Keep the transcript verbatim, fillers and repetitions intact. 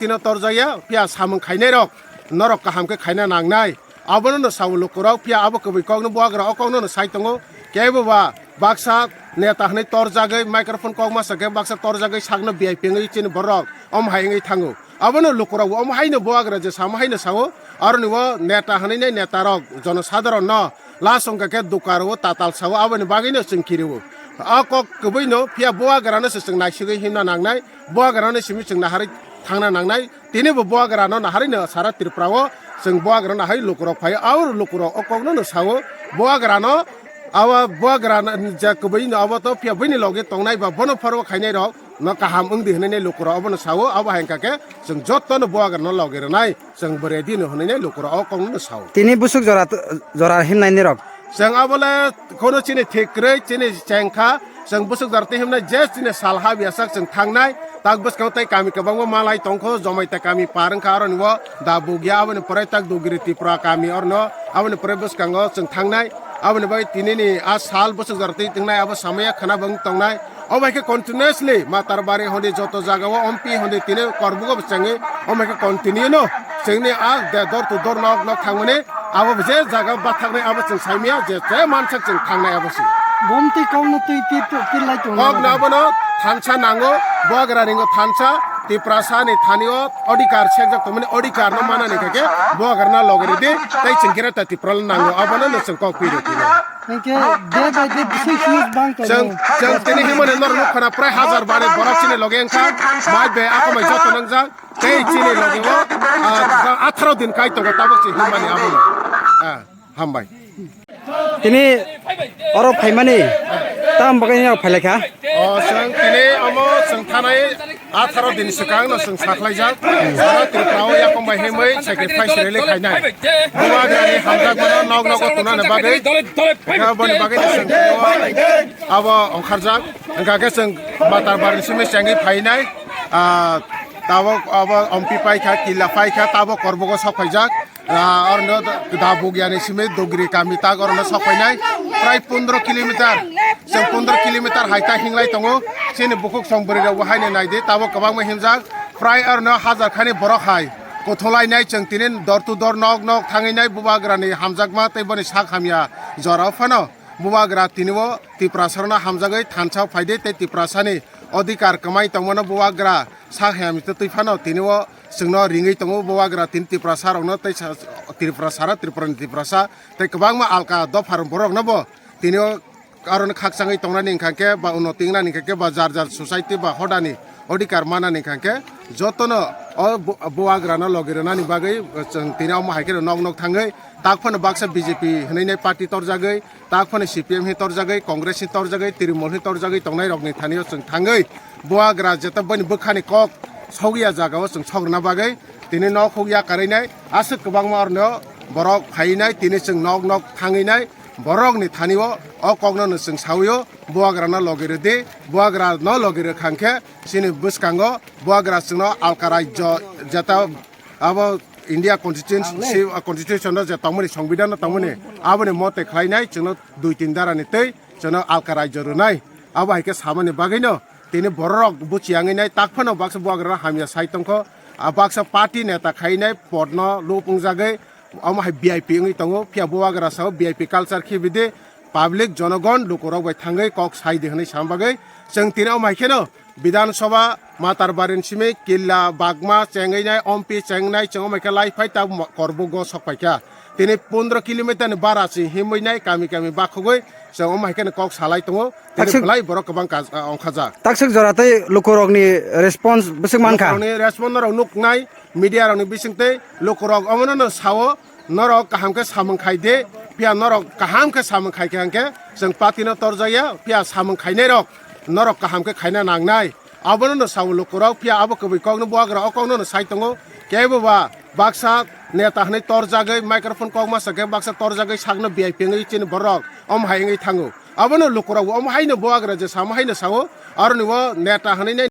tino torjakya, phiya samung khainai rok norok kaham khe khaina nangnai. Abono no sao lukurok, phiya abo kwbwi kokno buagra o kokno no sai tongo. Kebo ba baksa neta hwnwi torjagwi microphone kok masa khe baksa torjagwi sakno V I P wngwi chini borok omo hai wngwi thango. Abono lukurok bo omo haino buagra je samo haino sao, aroni o neta hwnwi nai neta rok jonosadharon no last wngkha khe dukaro tatal sao, aboni bagwino chwng kirio. A kok kwbwino phiya buagrano se chwng naisugwi himna nangnai, buagrano simi chwng naharwi thangna nangnai. Tini bo buagrano naharwi no sara Tripura o chwng buagrano naharwi lukurok phaio, abo lukurok o kokno no sao, buagrano abo buagrano je kwbwino abo to phiya bini loge tongnai ba bono phoro khainai rok no kaham wngdi hwnwi nai lukurok obono sao, abo hai wngkha khe chwng jotono buagrano loge rwnai. Chwng bo ready no hwnwi nai lukurok o kokno no sao. Tini busuk jora, jora himnai nirok. Chwng abole kono chini thik kwrwi, chini chengkha, chwng busuk jora twi himnai je chini sal ha biyasak chwng thangnai, tak bwskango tei kami kwbangma malai tongkho, Jomaita kami par wngkha, aroni o da bugya, aboni pore tak Dugiri Tripura kami orno, aboni pore bwskango chwng thangnai, aboni bai tinini a sal busuk jora twi twngnai abo samaya khana bo wng tongnai. Omo hai khe continuously Matarbari hondi joto jaga o ompi hondi tini korbugo bo chengwi, omo hai khe continue no chengni a de door to door nok nok thangmani abo bo je jaga bathaknai abo chwng saimaya je je mansak chwng thangnai abo se. Bomtwi kokno twi tir tir lai tongo. Kokno abono thansa nango, buagra ringo thansa, Tiprasa ni thani o odhikar sekjak tongmani odhikar no manani khe khe buagra na loge ridi tei chwng kira ta Tripura nango abono no chwng kok phi rw tino. Hingke day by day bising views bang tongo. Chwng, chwng tini himani norok nukha na prai hajar bari borok chini loge wngkha. Mai be akomai joto nangjak. Tei chini loge o, ah, atharo din kai tongo tabuk se himani abono. Ah, hambai. Tini oro phaimani tam bagwi ni phailai kha. O chwng tini omo chwng thanai atharo din swkang no chwng saklaijak. Sara Tripura o yakom bai himwi sacrifice rally khainai. Bubagrani hamjakmano nok nogo tunani bagwi. Aboni bagwi no chwng abo ongkharjak. Hingkha khe chwng Matarbari simi chengwi phainai. Ah, tabuk abo ompi paikha, killa paikha, tabuk korbugo sok phaijak. Ah, orno da bugyani simi Dugri kami tak orno sok phainai. Prai pondro kilometer. Chwng pondro kilometer hai ta hinglai tongo. Chini bukhuk song bwrwi rok bo haino naidi. Tabuk kwbangma himjak. Prai orno hajar khani borok hai. Kotholainai chwng tini door to door nok nok thangwi nai bubagrani hamjakma tei boni sak hamya jora phano. Bubagra tini o Tiprasarno hamjagwi thansa phaidi tei Tiprasani odhikar kwmai tongmano bubagra sak hamya twi phano tini o chwngno ringwi tongo bubagra tini Tiprasarokno tei sa-, Tiprasara Tripurani Tiprasa tei kwbangma alka dopha borokno bo tini o aroni khakchangwi tongnani hwnkha khe ba uno tingnani hwnkha khe ba jar jar society ba hodani odhikar manani hwnkha khe jotono o bu-, bubagrano logi rwnani bagwi chwng tini omo hai kheno nok nok thangwi tak phano baksa B J P hwnwi nai party torjagwi, tak phano C P M hi torjagwi, Congress hi torjagwi, Trinamool hi torjagwi tongnai rokni thani o chwng thangwi bubagra jeta boni bwkhani kok sogya jaga o chwng sogrwna bagwi tini nok huk ya karwi nai aswk kwbangma orno borok phai nai tini chwng nok nok thangwi nai borokni thani o o kokno no chwng sawi o bubagra no logi rwdi, bubagra no logi rwkha hwnkhe chini bwskango bubagra chwngno alka rajyo jeta abo India constituency, constitution no je tongmani, songbidhan no tongmani, aboni mote khlainai chwngno dui tin darani tei chwngno alka rajyo rwnai. Abo hai khe samani bagwino tini bororok buchi yangwi nai tak phano baksa bubagra hamya sai tongkho. A baksa party neta khainai podno lup wngjagwi omo hai V I P wngwi tongo. Phiya bubagra sao V I P culture khibi di, public jonogon lukurok bai thangwi kok sai di hwnwi sam bagwi chwng tini omo hai kheno Bidhan Sabha, Matarbari ni simi killa bagma chengwi nai, ompi chengnai, chwng omo hai khe lai phai ta mo-, korbugo sok pai kha. Tini pondro kilometer ni bara se himwi nai kami kami bakhogwi chwng omo hai kheno kok salai tongo. Tini belai borok kwbang kaj-, ah, ongkhajak. Takswk jora tei lukurokni response bwswk mankha? Lukurokni response norok nuknai, media rokni bisingtwi lukurok omono no sao. Norok kaham khe samung khai de, phiya norok kaham khe samung khai khe hwnkhe chwng party no torjakya, phiya samung khainai rok norok kaham khe khaina nangnai. Abono no sao lukurok, phiya abo kwbwi kokno bubagra o kokno no sai tongo. Kebo ba baksa neta hwnwi torjagwi microphone kok masa khe baksa torjagwi sakno V I P wngwi chini borok omo hai wngwi thango. Abono lukurok bo omo haino bubagra je samo haino sao, aroni o neta hwnwi nai